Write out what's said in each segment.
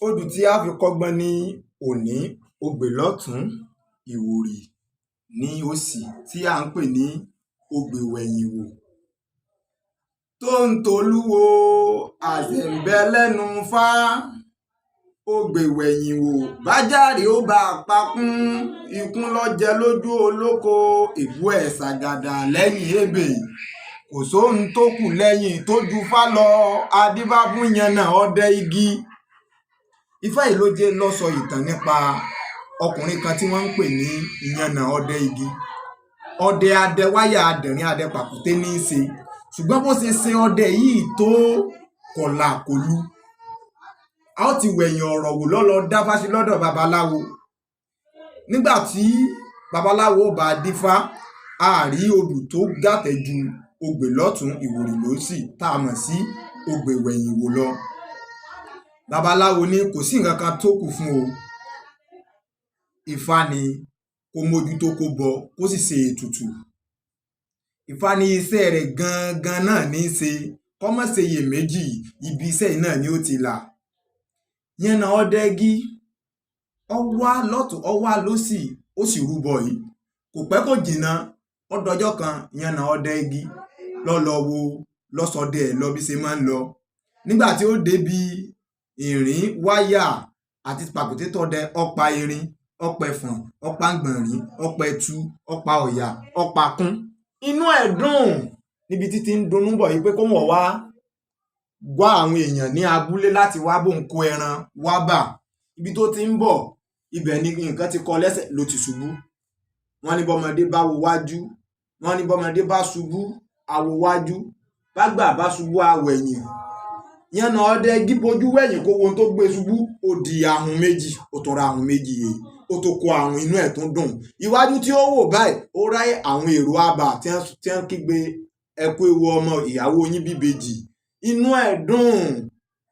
Odù tí a fi kọ́gbọ́n ní òní, ogbè lọ́tùn-ún, ìwòrì ní òsì, tí à ń pè ní ogbèwẹ̀yìnwò. Tóńtolúwo àṣẹ ń bẹ lẹ́nu Ifá, ogbèwẹ̀yìnwò bájàre ó bá pakún, ikún ló jẹ lójú olóko, èbú ẹ̀ ṣàgàdà lẹ́yìn ebè. Kò sóhun tó kù lẹ́yìn tó ju Ifá lọ, adífá fún yànnà ọdẹ igi. Ifá yìí ló jẹ́ ló sọ ìtàn nípa ọkùnrin kan tí wọ́n ń pè ní Yànnà ọdẹ igi. Ọdẹ adẹwáyà adẹ̀rín adẹpàkúté ní í ṣe. Ṣùgbọ́n bó ṣe ṣe ọdẹ yìí tó kọ̀là kòlu. A ó ti wẹ̀yìn ọ̀rọ̀ wò lọ́lọ́ dáfá sí lọ́dọ̀ babaláwo. Nígbà tí babaláwo bá dífá, a rí odù tó gàtẹ̀ ju ogbè lọ́tùn ìwòrì lósì tá a mọ̀ sí ogbè wẹ̀yìnwò lọ. Babaláwo ní kò sí nǹkan kan tó kù fún o. Ifá ni kó mójútó, kó bọ, kó sì ṣe ètùtù. Ifá ní iṣẹ́ rẹ̀ gangan náà ní í ṣe, kó má ṣe iyèméjì, ibi iṣẹ́ yìí náà ni ó ti là. Yànnà ọdẹ igi, ó wá lọ́tùn, ó wá lósì, ó sì rúbọ yìí. Kò pẹ́ kò jìnnà, ó dọjọ́ kan, Yànnà ọdẹ igi ló lọ wo lọ́sọdẹ ẹ̀ lọ bí ṣe máa ń lọ. Nígbà tí ó débi ìrìn wáyà àti pàkúté tọdẹ, ó pa erin, ó pẹfọ̀n, ó pa àgbọ̀nrín, ó pẹtu, ó pa ọ̀yà, ó pa kún. Inú ẹ̀ dùn níbi títí ń dunnú bọ̀ yìí pé kó wọ́n wá wá àwọn èèyàn ní abúlé láti wá bóun kó ẹran wá bà. Ibi tó ti ń bọ̀, ibẹ̀ ni nǹkan ti kọ lẹ́sẹ̀ ló ti ṣubú. Wọ́n ní bọ́mọdé bá wo wájú, wọ́n ní bọ́mọdé bá ṣubú, a wo wájú, bágbà bá ṣubú, a wẹ̀yìn. Yànnà ọdẹ igi bojú wẹ̀yìn kó wo ohun tó gbé ṣubú, ó di ahun méjì, ó tún ra ahun méjì yìí, ó tó kó ahun, inú ẹ̀ tún dùn. Iwájú tí ó wò báyìí, ó ráyè àwọn èrò abà tí wọ́n kígbe ẹ kú ewu ọmọ, ìyàwó yín bíbejì. Inú ẹ̀ dùn.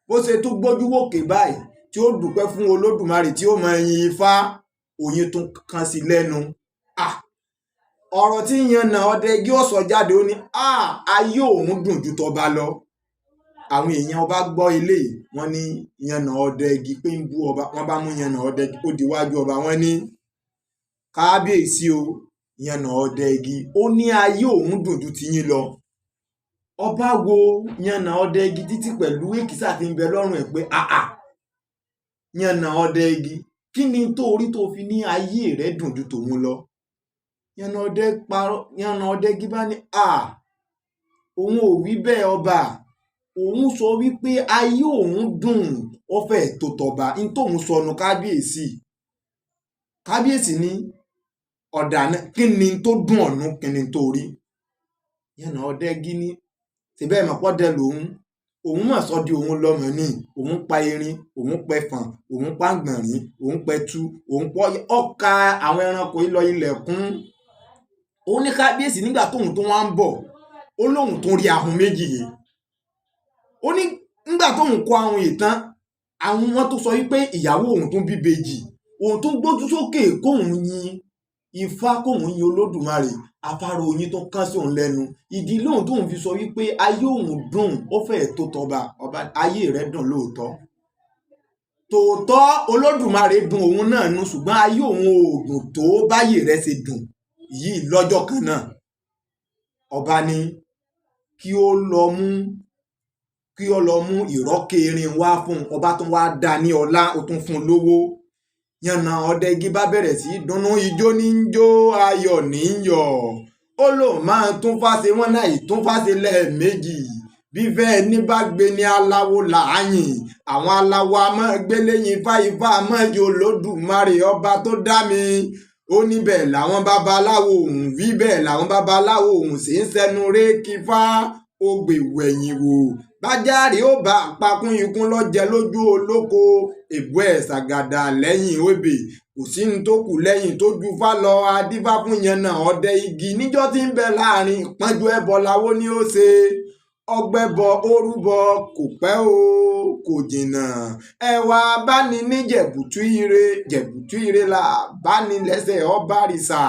Bó ṣe tún gbójú wòkè báyìí tí ó dúpẹ́ fún Olódùmarè tí ó mọ yin Ifá, oyin tún kan sí lẹ́nu. Ọ̀rọ̀ tí Yànnà ọdẹ igi ó sọ jáde, ó ní ayé òun dùn ju tọba lọ. Àwọn èèyàn ọba gbọ́ ilé, wọ́n ní Yànnà ọdẹ igi pé ń bú ọba. Wọ́n bá mú Yànnà ọdẹ igi, ó di iwájú ọba, wọ́n ní kábíyèsí o, Yànnà ọdẹ igi ó ní ayé òun dùn ju tiyín lọ. Ọba wo Yànnà ọdẹ igi títí pẹ̀lú èkísà tí ń bẹ lọ́rùn ẹ̀ pé àà, Yànnà ọdẹ igi, kí ni tó rí tó fi ní ayé rẹ̀ dùn ju tòun lọ? Yànnà ọdẹ parọ́. Yànnà ọdẹ igi bá ní à, òun ò wí bẹ́ẹ̀ ọba, òun sọ wípé ayé òun dùn, ó fẹ́ tó tọba ní tóun sọnù kábíyèsí. Kábíyèsí ní ọ̀dà náà, kí ni tó dùn ọ̀nù, kí ni tó rí? Yànnà ọdẹ igi ní síbẹ̀ mọ̀ pọ́dẹ lòun, òun mọ̀ sọ́ di òun lọ́mọ ní, òun pa erin, òun pẹfọ̀n, òun pa àgbọ̀nrín, òun pẹtu, òun pọ́ ọ̀ka àwọn ẹranko yìí lọ ilẹ̀kùn. Òun ní kábíyèsí nígbà tóun tó wá ń bọ̀, ó lóun tó rí ahun méjì yìí. Ó ní nígbà tóun kó ahun yìí tán, àwọn wọn tó sọ wípé ìyàwó òun tún bíbejì, òun tún gbójú sókè kóun yin Ifá, kóun yin Olódùmarè, afárá oyin tó kán sí òun lẹ́nu. Ìdí lóhun tóun fi sọ wípé ayé òun dùn, ó fẹ́ẹ̀ tó tọba. Ọba, ayé rẹ̀ dùn lóòótọ́. Tòótọ́ Olódùmarè dùn òun náà nu, ṣùgbọ́n ayé òun ò dùn tó báyé rẹ̀ ṣe dùn yìí lọ́jọ́ kan náà. Ọba ní kí ó lọ mú, kí ó lọ mú ìrọ́kè erin wá fún un. Ọba tún wá dá ní ọlá, ó tún fún un lówó. Yànnà ọdẹ igi bá bẹ̀rẹ̀ sí dunnú, ijó ní ń jó, ayọ̀ ní ń yọ̀. Ó lóun máa tún fáṣe wọn náà, ìtún fáṣe lẹ́ẹ̀mejì. Bífẹ́ ní bá gbé ní aláwo làáyìn, àwọn aláwo a máa gbé lẹ́yìn Ifá, Ifá a máa yọ Olódùmarè ọba tó dá mi. Ó ní bẹ́ẹ̀ làwọn babaláwo òun wí, bẹ́ẹ̀ làwọn babaláwo òun sì ń sẹnu réèkì fá. Ogbè wẹ̀yìn wò bájáre ó bá pakún, ikún lọ́jẹ lójú olóko, èbú ẹ̀ ṣàgàdà lẹ́yìn ebè. Kò sí ní tó kù lẹ́yìn tó ju Fá lọ, adífá fún Yànnà ọdẹ igi níjọ́ tí ń bẹ láàrin ìpọ́njú, ẹbọ làwọ ni ó ṣe ọgbẹ́bọ orúbọ. Kò pẹ́ o, kò jìnnà, ẹwà báni ní jẹ̀bùtú ire, jẹ̀bùtú ire là báni lẹ́sẹ̀ ọba rìsà.